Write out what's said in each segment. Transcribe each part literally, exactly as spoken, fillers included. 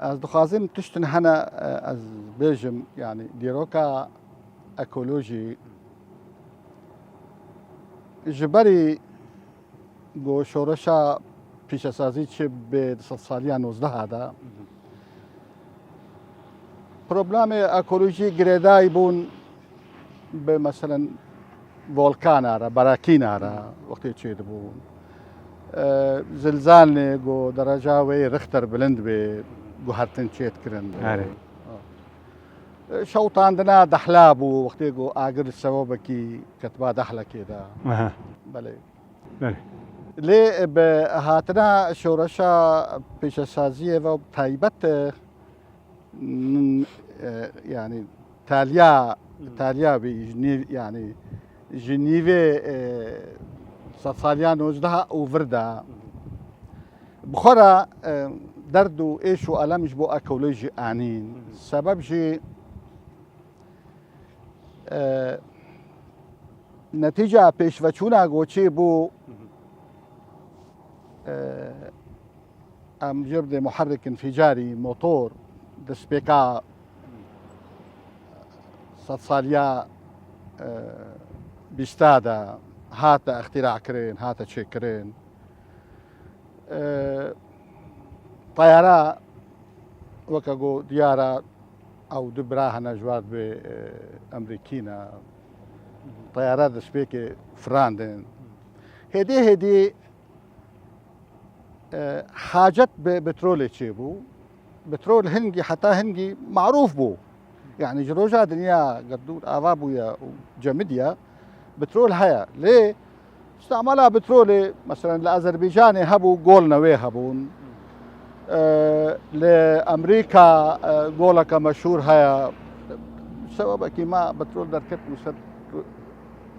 Ez dixwazim tiştin hene, e, ez bêjim, yani dîroka ekolojî ji berî ku şoreşa pîşesazî çi bê di sedsaliya nozdeha de, problemê ekolojî girêdayî bûn bi, meselen, volkana re, berekîna re wextê çêdibûn. E, zilzalnê ku dereca wê Richter bilind bê, guhertin çêdikirin. Erê. E, şewtandina dehla bû, wextê ku agir li sewebekî ketiba dehlekê de. Aha. Belê. Belê. Lê bi hatina şoreşa pêşesaziyê ve taybet, e, n-, e, yani taliya, Hmm. taliya bî, ji nîv-, yani ji nîvê, e, sedsaliya nozdeha û vir de. Hmm. Bi xwe re, e, derd û êş û elem ji bo ekolojî anîn. Hmm. Sebeb jî e, netîca pêşveçûna goçê bû, e, em jê bidê muherrik înficarî, motor, destpêka sedsaliya, e, bîsta de hate îxtîra kirin, hate çêkirin. E, teyara weke ku diyar e, ew du bira hene ji wan dibê, e, Emrîkî ne. Teyara destpêkê firandin. Hêdî hêdî, e, hacet bi petrolê çêbû. Petrol hingî, heta hingî marûf bû. Yani ji roja dinya gerdûr ava bûye û cemidiye, petrol heye. Lê istimala petrolê, meselen, li Azerbaycanê hebû, gol newê hebûn. E, li Amerîka, e, goleke meşhûr heye. Sebebekî me petrol derket bû ser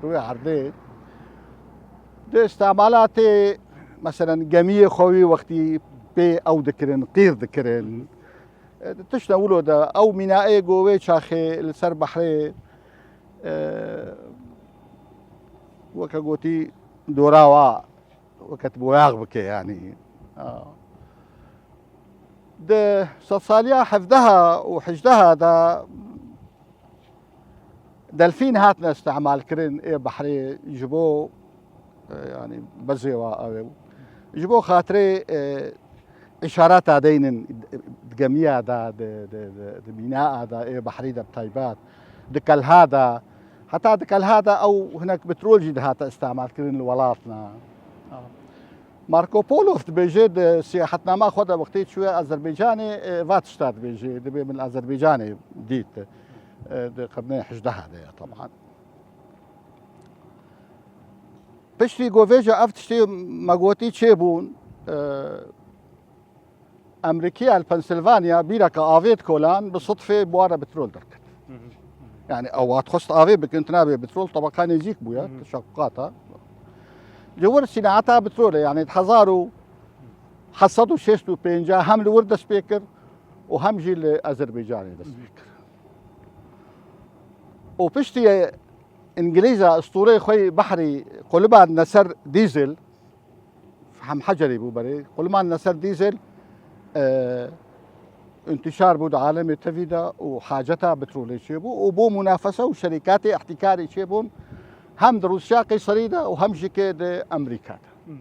rûyê erdê. Di istimalatê, meselen, gemiyê xwe wî wextî pê ew dikirin, qîr dikirin. E, tiştine wilo de, ew mînaê ku wê çaxê li ser behrê, e, weke gotî, dora wa weke tu boyax bike, yanî. A. Di sedsaliya hevdeha û hejdeha de delfîn hatine îstimal kirin ê behrê ji bo, e, yanî bezê wa ew ê. Ji bo xatirê, e, îşarata deynin di gemiya de, di, di, di, di mîna de, ê behrî de bi taybet, di kelha de, heta di kelha de ew hinek petrol jî dihate îstimal kirin li welatna. Marco Polo dibêje di siyahetnama xwe de wextê çûye Azerbaycanê, e, va tişta dibêje, dibê min Azerbaycanê dît, e, di qirnê hejdeha de ye, teban. Piştî ku vêje ev tiştê me gotî çêbûn, e, Emrîkiya li Pensilvanya bîreke avê dikolan, bi sitfê bi wan re petrol derket. Hı hı. Yani ew hat xwest avê bikin, tinabe petrol, tebaka nêzîk bûye, Hı hı. şefqata. Li wir sînaheta petrolê, yani di hezar û heft sed û şêst û pênc hem li wir dest pê kir û hem jî li Azerbaycanê dest pê kir. Û piştî Îngilîza, îstûreyê xwe yê behrî, quliban Neser Dîzel, hem Hecerî bû berê. Quliman Neser Dîzel, e, întîşar bû di alemê tevî de û haceta petrolê çêbû û bû munafese û şerîkatê îhtîkarê çêbûn hem di Rûsya Qeyserî de û hem jî kê di Amerîka de. Hmm.